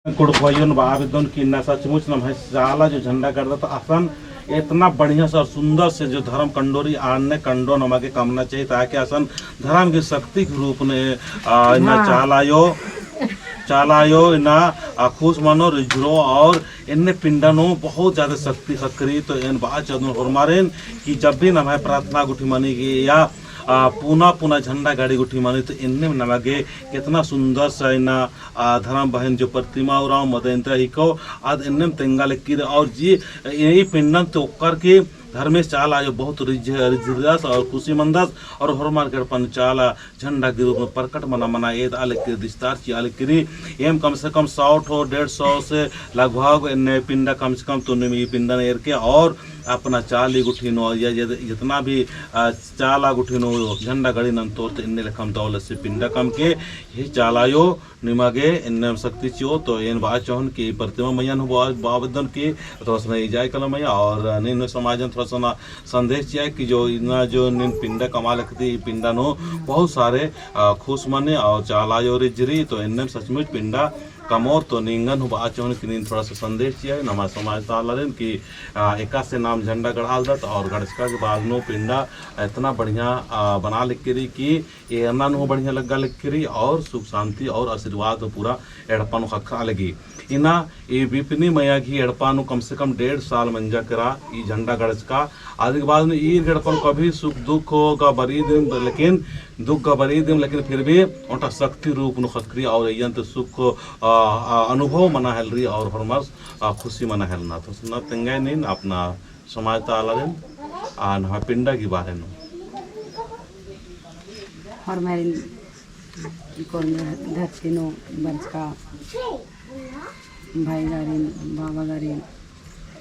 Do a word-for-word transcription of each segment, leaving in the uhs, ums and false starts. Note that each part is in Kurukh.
कुँड़ुख़ भइयन बआ बेद्दन कि इन्ना सचमुच नम्है चाला जो झंडा गड़दत असन एतना बढ़िया से और सुंदर से जो धर्म कंडोरी आन्ने कंडो नमा गे कमना चाहिए, ताकि असन धर्म की शक्ति के रूप में, आ, इन्ना हाँ। चाला आयो, चाला आयो इन्ना, आ, खुस मनो रिझरो और एन्ने पिंडा नू बहुत ज्यादा शक्ति ख़क्खरी। तो एन बआ चाहदन होरमारिन कि जब भी नम्है प्रार्थना गुट्ठी मनी गे या, आ, पुना पुना झंडा गड़ी गुट्ठी मनी तो एन्ने नमा गे केतना सुंदर से इन्ना आ, धर्म बहिन जो प्रतिमा उराँव मदइन्ता हिको, आद एन्नेम तेंगा लगी रई और जी, ई पिंडन ती ओक्कर की धर्मेस चाला आयो बहुत रिझ-, रिझरदस और खुसी मनदस और होरमर गे एड़पन चाला झंडा के रूप में प्रकट मना मना एदआ लगी रई, विस्तार चिआ लगी रई। एम कम से कम सौ ठो, डेढ़ सौ से लगभग एन्ने पिंडा कम से कम तुन्निम ई पिंडन एरके और अपना चाली गुट्ठी नू या जत-, जितना भी, आ, चाला गुट्ठी नू झंडा गड़ी नन्तोर तो एन्ने लेखम दौलत से पिंडा कमके हे चाला आयो निमा गे एन्नेम शक्ति चिओ। तो एन बआ चाहन कि प्रतिमा मइय्याँ नू बआ, बआ बेद्दन कि थोड़ा सा ना इजाय कला मइय्याँ और नीन समाजन थोड़ा सा ना संदेश चिआ कि जो इन्ना जो नीन पिंडा कमआ लगी रई, ई पिंडा नू बहुत सारे, आ, खुस मनी और चाला आयो रिझरी। तो एन्नेम सचमुच पिंडा कमओर। तो निंगन हूँ बआ चाहन कि नीन थोड़ा सा संदेश चिआ नम्है समाज ता आलारिन कि, आ, एकासे नाम झंडा गड़ालदत और गड़चका के बाद नू पिंडा एतना बढ़िया, आ, बना लगी रई कि एरना नू बढ़िया लग्गा लगी रई और सुख शांति और आशीर्वाद पूरा एड़पा नू ख़क्खरआ लगी। इन्ना ई बिपनी मइय्याँ गही एड़पा नू कम से कम डेढ़ साल मंजा केरा ई झंडा गड़चका। आदि के बाद नू ई एड़पा नू कभी सुख दुख गा बरई दिम, लेकिन दुख गा बरई दिम, लेकिन फिर भी ओन्टा शक्ति रूप नू ख़क्खरी और अइय्यन ती सुख, आ, आ, अनुभव मना हेलरी और होरमर, आ, खुसी मना हेलना। तो सुना तेंगा नीन अपना समाज ता आलारिन, आ, नम्है पिंडा गही बारे नू। होरमारिन ई कोरमे धरती नू बरचका भाई गारिन, बाबा गारिन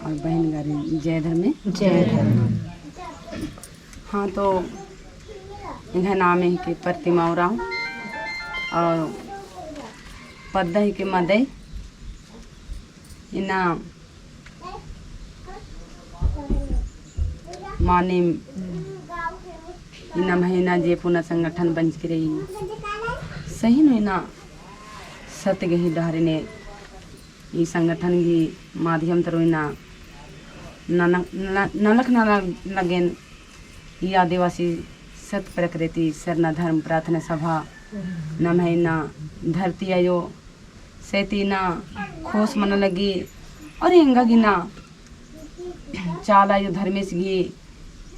और बहिन गारिन जय धर्मे। जय धर्मे। हाँ, तो एंग्है नामे हिके प्रतिमा उराँव और पद्दा हिके मदई। इन्ना मानिम इन्ना महीना जे पुना संगठन बंचकी रई, सही नू इन्ना सत गही डहरे ने ई संगठन गही माध्यम तरो इन्ना नन-, न-, नलख नना लगेन ई आदिवासी सत प्रकृति सरना धर्म प्रार्थना सभा नम्है इन्ना धरती आयो से ती इन्ना खुस मना लगी और एंगा गे इन्ना चाला आयो धर्मेस गही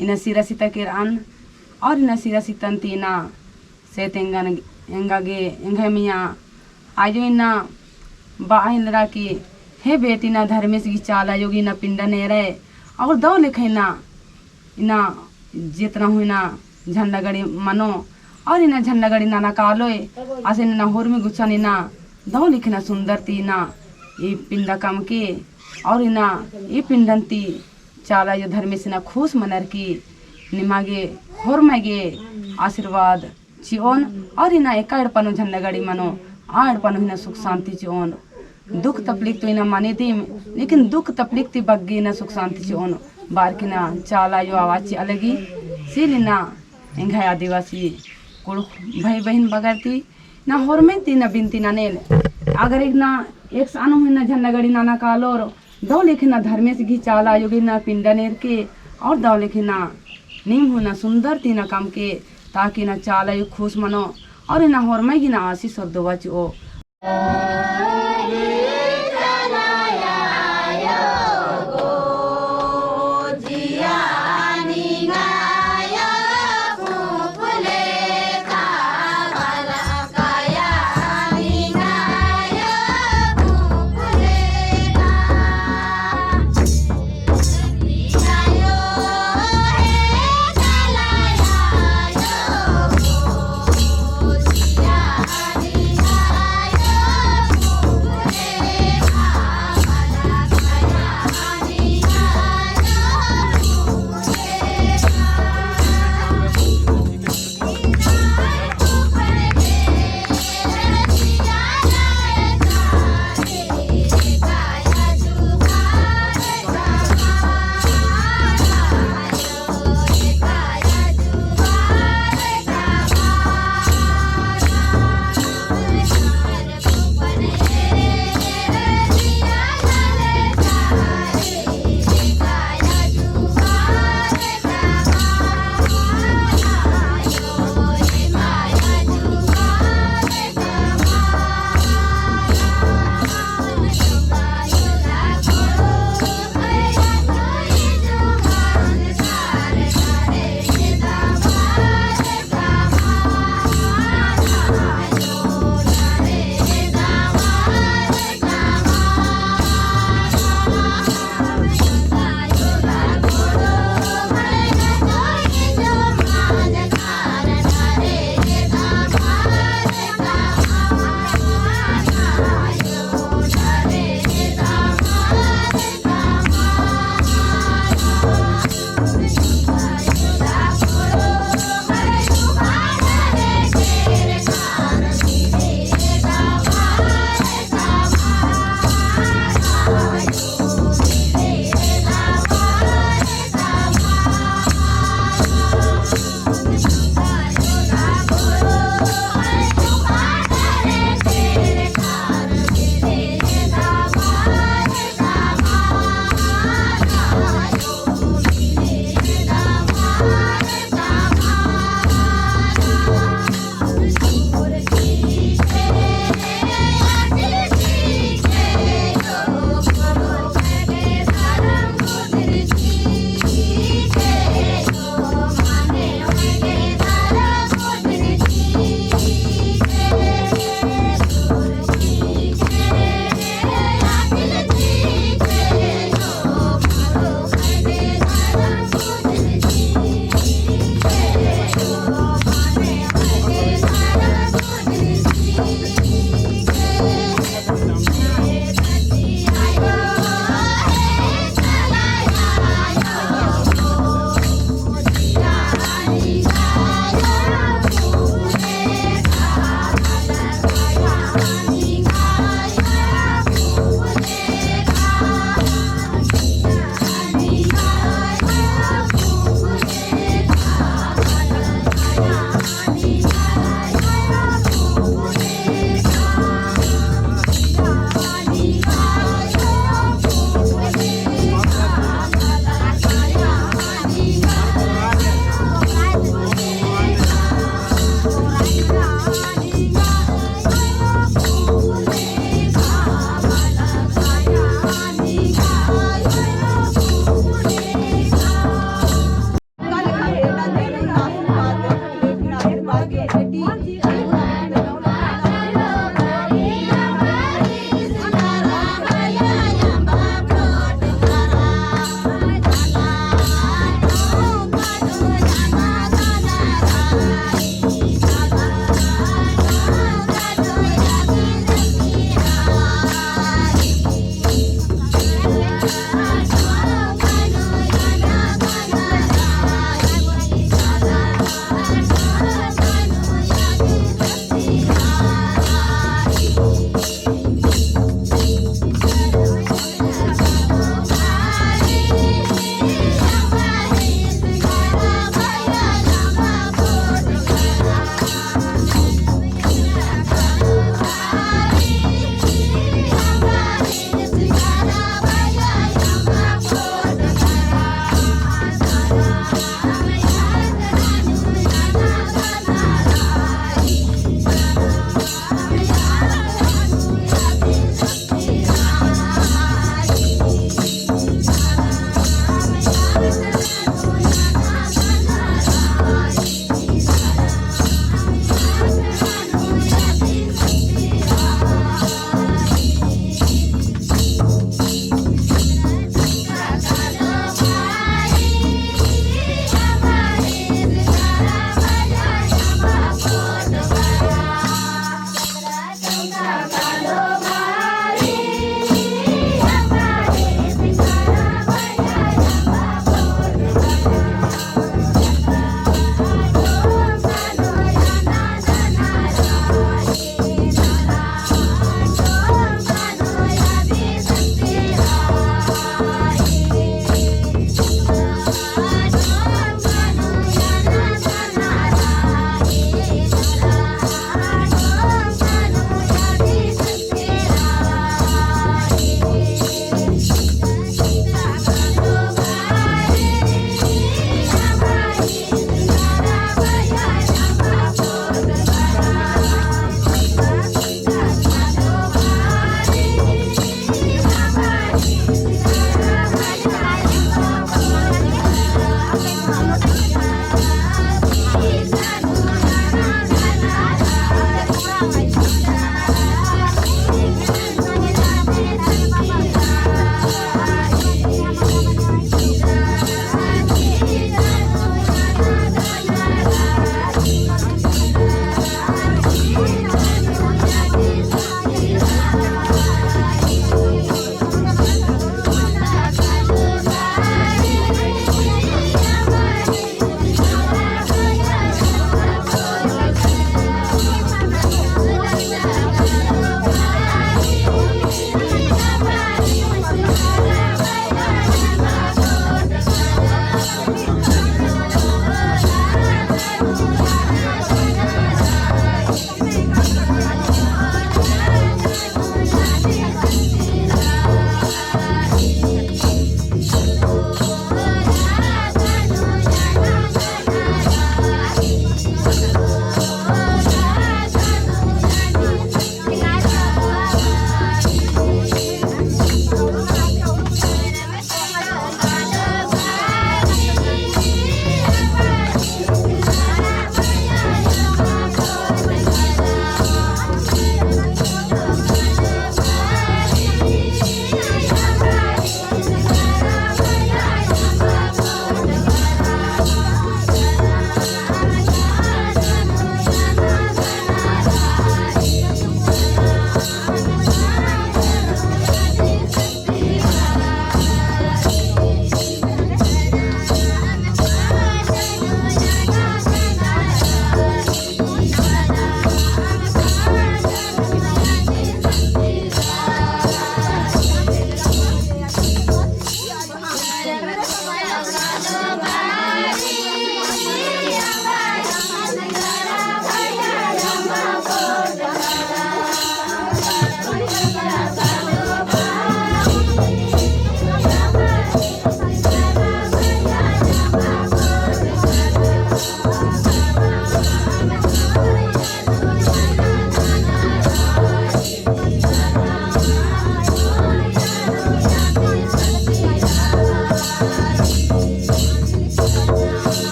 इन्ना सिरा सिता केरअन और इन्ना सिरा सितन ती इन्ना से ती एंगा गे एंग्है मइय्याँ आयो इन्ना बआ हेलरा कि हे बेटी इन्ना धर्मेस गही चाला आयो गही इन्ना पिंडन एरय और दव लेखा इन्ना इन्ना जेतना हूँ इन्ना झंडा गड़ी मनो और इन्ना झंडा गड़ी नना कालोय। आसे इन्ना होरमी गुच्छन इन्ना दव लेखा इन्ना सुंदर ती इन्ना ई पिंडा कमके और इन्ना ई पिंडन ती चाला आयो धर्मेस इन्ना खुस मनर की निमा गे होरमर गे आशीर्वाद चिओन और इन्ना एका एड़पा नू झंडा गड़ी मनो आ एड़पा नू इन्ना सुख शांति चिओन। दुख तकलीफ तो इन्ना मनी दिम, लेकिन दुख तकलीफ ती बग्गे इन्ना सुख शांति चिओन। बार की इन्ना चाला आयो आवाज चिआ लगी, सील इन्ना एंग्है आदिवासी कुँड़ुख़ भाई बहिन बगर ती इन्ना होरमन ती इन्ना बिनती ननेन। अगर इन्ना एकसन हूँ इन्ना झंडा गड़ी नना कालोर दव लेखा इन्ना धर्मेस गही चाला आयो गही इन्ना पिंडन एरके और दव लेखा इन्ना नीम हूँ इन्ना सुंदर ती इन्ना कमके ताकि इन्ना चाला आयो खुस मनो और इन्ना होरमर गही इन्ना आशीष और दुआ चिओ।